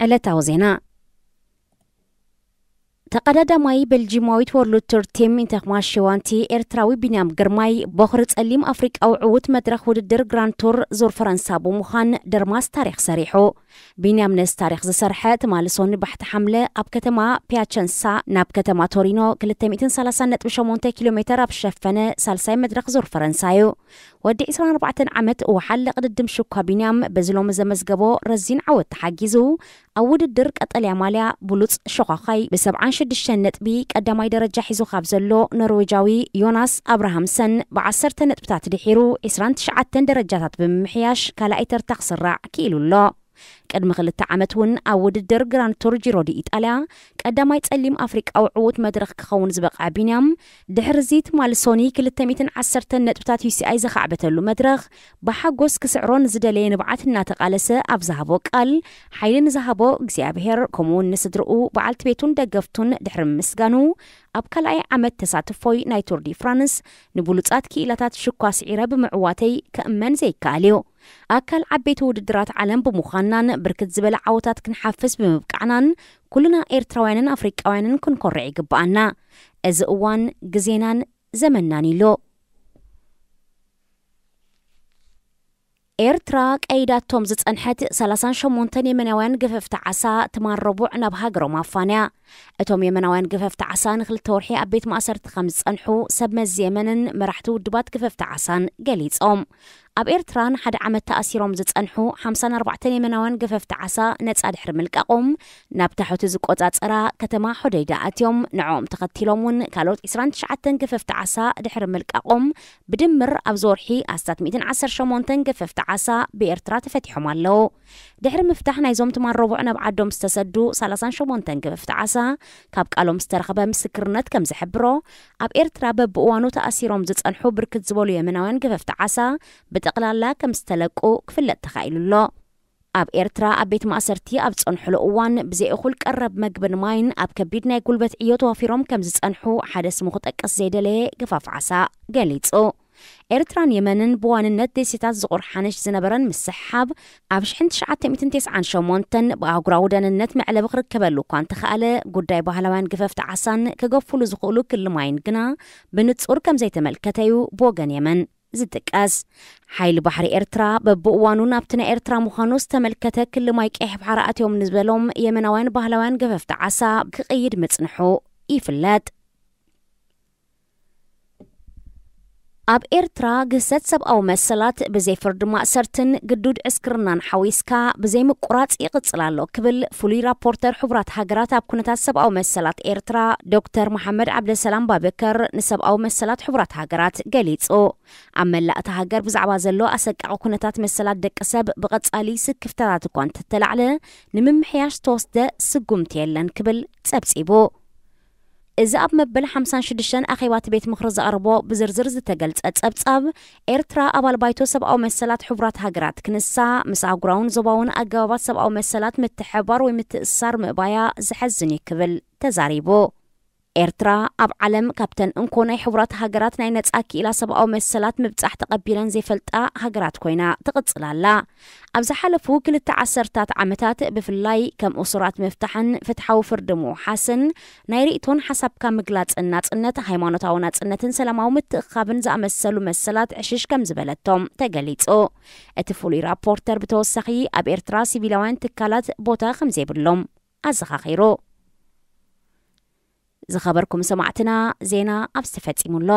ዕለታዊ ዜና። ተቐዳዳማይ ቤልጂማዊት ወርልድ ቱር ቲም ኢንተርማሽዋንቲ ኤርትራዊ ቢንያም ግርማይ፣ ቦኽሪ ጸሊም ኣፍሪቃዊ ዕዉት መድረኽ ውድድር ግራንድ ቱር ዙር ፈረንሳ ብምዃን ድርማስ ታሪኽ ሰሪሑ። ቢንያም ነዚ ታሪኽ ዝሰርሐ ትማሊ ሶኒ ባሕቲ ሓምለ ኣብ ከተማ ፒያቸንሳ ናብ ከተማ ቶሪኖ ክልተ ሚእትን ሰላሳን ነጥቢ ሸሞንተ ኪሎ ሜተር ኣብ ዝሸፈነ ሳልሳይ መድረኽ ዙር ፈረንሳ እዩ። ወዲ ዕስራን ኣርባዕተን ዓመት ወሓለ ቅድድም ሽኳ ቢንያም በዚ ሎሚ ዘመዝገቦ ረዚን ዓወት ተሓጊዙ፣ ኣብ ውድድር ቀጠልያ ማልያ ብሉጽ ሸዃዃይ ብሰብዓን ሽዱሽተን ነጥቢ ቀዳማይ ደረጃ ሒዙ ካብ ዘሎ ኖርዌጃዊ ዮናስ ኣብርሃምሰን ብዓሰርተ ነጥብታት ድሒሩ ዕስራን ትሽዓተን ደረጃታት ብምምሕያሽ ካልኣይ ተርታ ክስራዕ ክኢሉ ኣሎ። ቅድሚ ክልተ ዓመት እውን ኣብ ውድድር ግራንድ ቱር ጂሮ ዲ ኢጣልያ ቀዳማይ ጸሊም ኣፍሪቃዊ ዕዉት መድረኽ ክኸውን ዝበቕዐ ቢንያም፣ ድሕሪ እዚ ትማሊ ሶኒ ክልተ ሚእትን ዓሰርተን ነጥብታት ዩ ሲ ኣይ ዘኻዕበተሉ መድረኽ ብሓጎስ ክስዕሮ ንዝደለየ ንብዓት እናተቓለሰ ኣብ ዝሃቦ ቃል፣ ሓይሊ ንዝሃቦ እግዚኣብሔር ከምኡውን ንስድርኡ፣ በዓልቲ ቤቱን ደገፍቱን ድሕሪ ምምስጋኑ፣ ኣብ ካልኣይ ዓመት ተሳትፎይ ናይ ቱር ዲ ፍራንስ ንብሉጻት ክኢላታት ሽኳ ስዒረ ብምዕዋተይ ክእመን ዘይከኣል እዩ። ኣካል ዓበይቲ ውድድራት ዓለም ብምዃንናን ብርክት ዝበለ ዓወታት ክንሓፍስ ብምብቃዕናን ኩልና ኤርትራውያንን ኣፍሪቃውያንን ክንኮርዕ ይግብኣና። እዚ እዋን ግዜናን ዘመንናን ኢሉ። ኤርትራ ቀይዳቶም ዝጸንሐት ሰላሳን ሸሞንተን የመናውያን ገፈፍቲ ዓሳ ትማል ረቡዕ ናብ ሃገሮም ኣፋንያ። እቶም የመናውያን ገፈፍቲ ዓሳ ንክልተ ወርሒ ኣብ ቤት ማእሰርቲ ከም ዝጸንሑ ሰብ መዚ የመንን መራሕቲ ውድባት ገፈፍቲ ዓሳን ገሊጾም። ኣብ ኤርትራ ንሓደ ዓመት ተኣሲሮም ዝጸንሑ ሓምሳን ኣርባዕተን የመናውያን ገፈፍቲ ዓሳ ነጻ ድሕሪ ምልቃቖም፣ ናብ ታሑቲ ዝቆጻጸራ ከተማ ሖደይዳ ኣትዮም። ንዕኦም ተኸቲሎም እውን ካልኦት ዕስራን ትሽዓተን ገፈፍቲ ዓሳ ድሕሪ ምልቃቖም፣ ብድምር ኣብዚ ወርሒ ኣስታት ሚእትን ዓሰርተ ሸሞንተን ገፈፍቲ ዓሳ ብኤርትራ ተፈቲሖም ኣለዉ። ድሕሪ ምፍታሕ ናይዞም ትማል ረቡዕ ናብ ዓዶም ዝተሰዱ ሰላሳን ሸሞንተን ገፈፍቲ ዓሳ፣ ካብ ቃሎም ዝተረኽበ ምስክርነት ከም ዝሕብሮ፣ ኣብ ኤርትራ በብእዋኑ ተኣሲሮም ዝጸንሑ ብርክት ዝበሉ የመናውያን ገፈፍቲ ዓሳ ብጠቕላላ ከም ዝተለቁ ክፍለጥ ተኻኢሉ ኣሎ። ኣብ ኤርትራ ኣብ ቤት ማእሰርቲ ኣብ ዝጸንሕሉ እዋን ብዘይ እኹል ቀረብ መግብን ማይን ኣብ ከቢድ ናይ ጉልበት ዕዮ ተዋፊሮም ከም ዝጸንሑ ሓደ ስሙ ክጠቅስ ዘይደለየ ገፋፍ ዓሳ ገሊጹ። ኤርትራን የመንን ብዋንነት ደሴታት ዝቑር ሓንሽ ዝነበረን ምስሕሓብ፣ ኣብ ሽሕን ትሽዓተ ሚእትን ተስዓን ሸሞንተን ብኣህጉራዊ ደህንነት መዕለቢ ክርከበሉ እኳ እንተኸኣለ፣ ጉዳይ ባህላውያን ገፈፍቲ ዓሳን ክገፉሉ ዝኽእሉ ክሊ ማይን ግና ብንጹር ከም ዘይተመልከተ'ዩ ብወገን የመን ዝጥቀስ። ሓይሊ ባሕሪ ኤርትራ በብእዋኑ ናብቲ ናይ ኤርትራ ምዃኑ ዝተመልከተ ክሊ ማይ ቀይሕ ባሕሪ ኣትዮም ንዝበሎም የመናውያን ባህላውያን ገፈፍቲ ዓሳ ክቕይድ ምጽንሑ ይፍለጥ። ኣብ ኤርትራ ግህሰት ሰብኣዊ መሰላት ብዘይ ፍርዲ ማእሰርትን ግዱድ ዕስክርናን ሓዊስካ ብዘይ ምቁራጽ ይቕጽል ኣሎ ክብል ፍሉይ ራፖርተር ሕቡራት ሃገራት ኣብ ኩነታት ሰብኣዊ መሰላት ኤርትራ ዶክተር መሓመድ ዓብደሰላም ባበከር ንሰብኣዊ መሰላት ሕቡራት ሃገራት ገሊጹ። ኣብ መላእ እታ ሃገር ብዛዕባ ዘሎ ኣሰቃቒ ኩነታት መሰላት ደቂ ሰብ ብቐጻሊ ስክፍታታት እኳ እንተተላዕለ፣ ንምምሕያሽ ዝተወስደ ስጉምቲ የለን ክብል ጸብጺቡ። እዚ ኣብ መበል ሓምሳን ሽዱሽተን ኣኼባት ቤት ምኽሪ ዘቕርቦ ብዝርዝር ዝተገልጸ ጸብጻብ፣ ኤርትራ ኣባል ባይቶ ሰብኣዊ መሰላት ሕቡራት ሃገራት ክንሳ፣ ምስ ኣህጉራውን ዞባውን ኣገባባት ሰብኣዊ መሰላት ምትሕብባር ወይ ምትእስሳር ምእባያ ዘሐዝን እዩ ክብል ተዛሪቡ። ኤርትራ ኣብ ዓለም ካብተን እንኮ ናይ ሕቡራት ሃገራት ናይ ነጻ ክኢላ ሰብኣዊ መሰላት ምብጻሕ ተቐቢለን ዘይፈልጣ ሃገራት ኮይና ትቕጽል ኣላ። ኣብ ዝሓለፉ ክልተ ዓሰርታት ዓመታት ብፍላይ ከም እሱራት ምፍታሕን ፍትሓዊ ፍርዲ ምውሓስን ናይ ርእይቶን ሓሳብካ ምግላጽን ናጽነት፣ ሃይማኖታዊ ናጽነትን ሰላማዊ ምትእኽኻብን ዝኣመሰሉ መሰላት ዕሽሽ ከም ዝበለቶም ተገሊጹ። እቲ ፍሉይ ራፖርተር ብተወሳኺ ኣብ ኤርትራ ሲቪላውያን ትካላት ቦታ ከም ዘይብሎም ኣዘኻኺሩ። ዝኸበርኩም ሰማዕትና፣ ዜና ኣብዚ ተፈጺሙ ኣሎ።